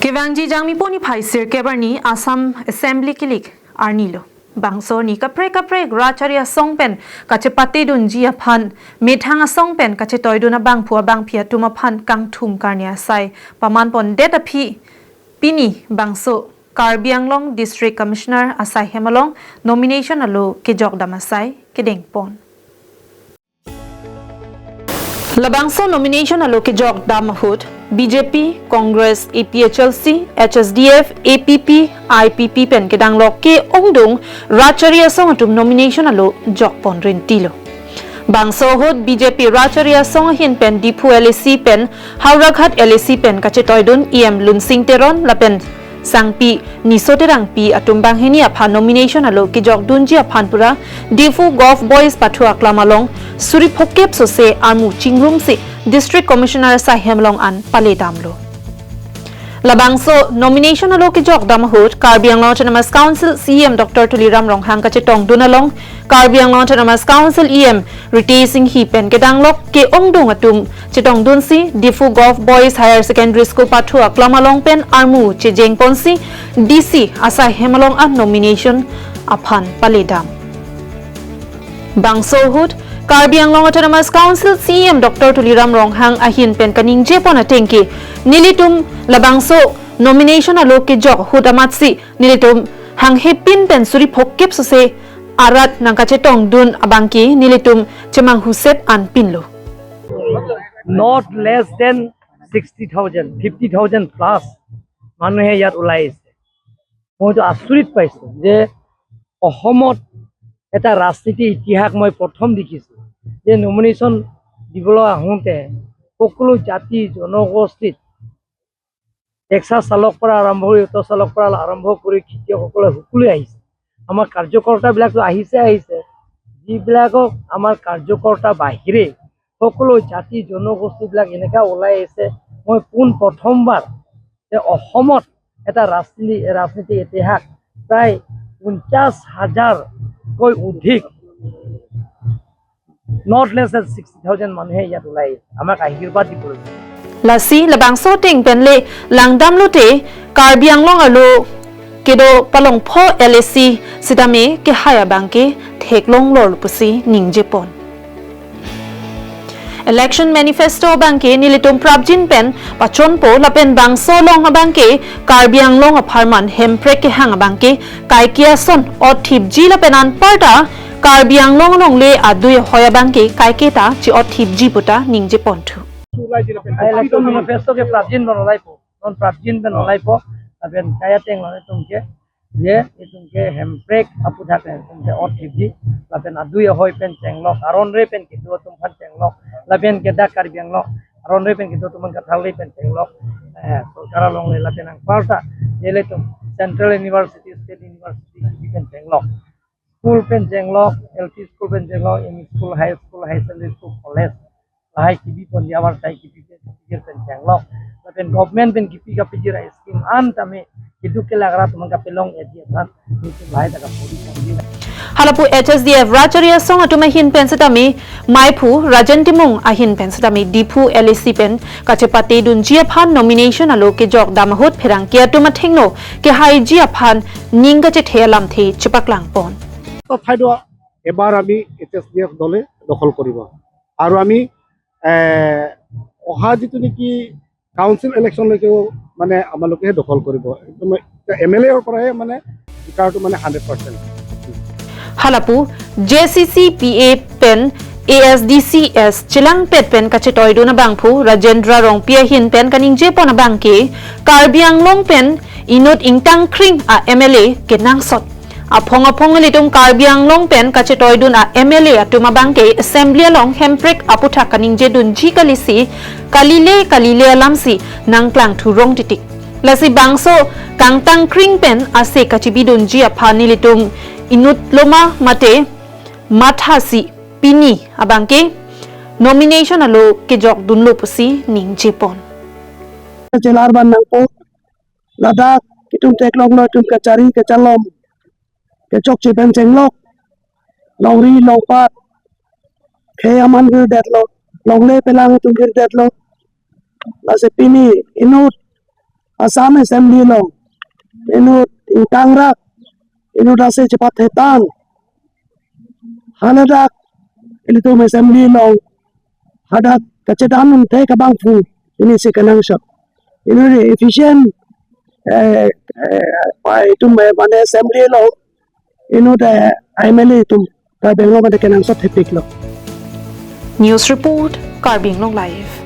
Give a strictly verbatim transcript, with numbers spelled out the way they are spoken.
Kevangji Jangmipo niphai sirkep arni Assam Assembly kilik arni lo. Bangso arni kaprek kaprek rachari asong pen kachepatedunji aphan, methang asong pen kachetoidun abangphu abangphi atum aphan kangthum karne asai pamanpondet aphi pini bangso Karbi Anglong District Commissioner asaihem along nomination alo kejokdam asai kedengpon. Labangso nomination alo kejokdam ahut B J P, Congress, A P H L C, H S D F, A P P, I P P pen kedanglok ke-ongdung rachari asong atum nomination alo jokpon rintilo. Bangso ahut B J P rachari asong ahin pen Diphu L A C pen Howraghat L A C pen kachetoidun E M Lunsing Teron lapen Sangpi Niso Terangpi atum banghini aphan nomination alo kejokdunji aphan pura Diphu Golf Boys pathu aklam along suri phokep sose armu chingrumsi District Commissioner asaihem along an paledamlo. Labangso nomination alo kejokdam ahut Karbi Anglong Autonomous Council C E M Doctor Tuliram Ronghang kachetongdun along Karbi Anglong Autonomous Council E M Ritesh Enghi pen kedanglok ke-ongdung atum chetongdunsi Diphu Golf Boys Higher Secondary School pathu aklam along pen armu chejengponsi D C asaihem along an nomination aphan paledam. Bangso ahut Karbi Anglong Autonomous Council C E M Doctor Tuliram Ronghang ahin pen kaningjepon ateng ke nelitum labangso nomination alo kejok ahut amatsi nelitum hanghepin pen suri phokep sose arat nangkachetongdun abangke nelitum chemanghuset anpinlo. Not less than sixty thousand, fifty thousand plus মানুহে ইয়াত ওলাই আহিছে। মইতো আচৰিত পাইছো যে অসমত এটা ৰাজনীতি ইতিহাস মই প্ৰথম দেখিছো যে নমিনেশ্যন দিবলৈ আহোঁতে সকলো জাতি জনগোষ্ঠীত ৰিক্সা চালক পৰা আৰম্ভ কৰি অটো চালক পৰা আৰম্ভ কৰি খেতিয়কসকলে সকলোৱে আহিছে। আমাৰ কাৰ্যকৰ্তাবিলাকতো আহিছে আহিছে, যিবিলাকক আমাৰ কাৰ্যকৰ্তা বাহিৰে সকলো জাতি জনগোষ্ঠীবিলাক এনেকা ওলাই আহিছে। মই পোন প্ৰথমবাৰ যে অসমত এটা ৰাজনীতি ৰাজনীতি ইতিহাস প্ৰায় পঞ্চাছ হাজাৰকৈ অধিক, not less than sixty thousand মানুহে ইয়াত ওলাই আমাক আশীৰ্বাদ দিবলৈ। Lasi labangso ateng pen le langdamlote Karbi Anglong alo kedo palongpho L A C sitame kehai abangke theklonglor pusi ningjepon. Election manifesto abangke nelitum prapjin pen pachonpo lapen bangso along abangke Karbi Anglong apharman hemprek kehang abangke kaike ason otthipji lapen anparta Karbi Anglong alongle adui ahoi abangke kaiketa chi-otthipji puta ningjeponthu. Election manifesto ke prapjin pen olaipo, non prapjin pen olaipo, lapen kaya teng lo itum ke, ye itum ke hemprek aputhak itum ke otthipji, lapen adui ahoi pen chenglok, aron re pen kedo atum aphan chenglok, lapen kedak Karbi Anglong aron re pen kedo atum aphan kathal re pen chenglok, eh, sorkar alongle lapen anparta, ye ilitum Central University, State University kipi pen chenglok. School pen chenglok, L P school pen chenglok, M E school, high school, higher secondary school, college. Lahai kipi pon di abar sai kipi pen, kipi pen chenglok. Lapen government pen kipi kapi jira scheme an tame keduk kelak arat mang kapelong edi aphan. Nitum lahai ta kapori pon di. Halapu H S D F rachari asong atum ahin pen sitame maiphu Rajen Timung ahin pen sitame Diphu L A C pen kachepatedunji aphan nomination alo kejokdam ahut pherangke atum athengno kehaiji aphan ning kachethe alamthe chepaklangpon. ঠাইডোখৰ এবাৰ আমি H S D F দলে দখল কৰিব আৰু আমি এ, অহা যিটো নেকি কাউন্সিল ইলেকশ্যনলৈকেও মানে আমালোকেহে দখল কৰিব। একদম এতিয়া এম এল এৰ পৰাহে মানে জিকাৰটো মানে hundred percent. Halapu J C C P A pen A S D C S chelangpet pen kachetoidun abangphu Rajendra Rongpi ahin pen kaningjepon abangke Karbi Anglong pen inut ingtangkring a M L A kenangsot. Aphong aphong ilitum Karbi Anglong pen kachetoidun a M L A atum abangke assembly along hemprek aputhak kaningjedunji kalisi kalile kalile alamsi nangklangthurong titik. Lasi bangso kangtangkring pen ase kachibidunji aphan nelitum inut loma mate mathasi pini abangke nomination alo kejokdunlo pusi ningjepon. Chelar ban nangpo, ladak itum theklonglo itum kachari kachalom, kechokche pen chenglok, longri longpat, khei aman girdetlo, longle pelang itum girdetlo. Lasi pini inut Assam Assembly along inut ingkangrak, inut ase chepathetang, haladak ilitum Assembly along hadak kachethan un the kabangphu ini si kenangsot. Inut efficient, eh, eh, pa itum, eh, mane Assembly along inut, eh, M L A itum Karbi Anglong mane kenangsot thepiklo. News Report, Karbi Anglong Live.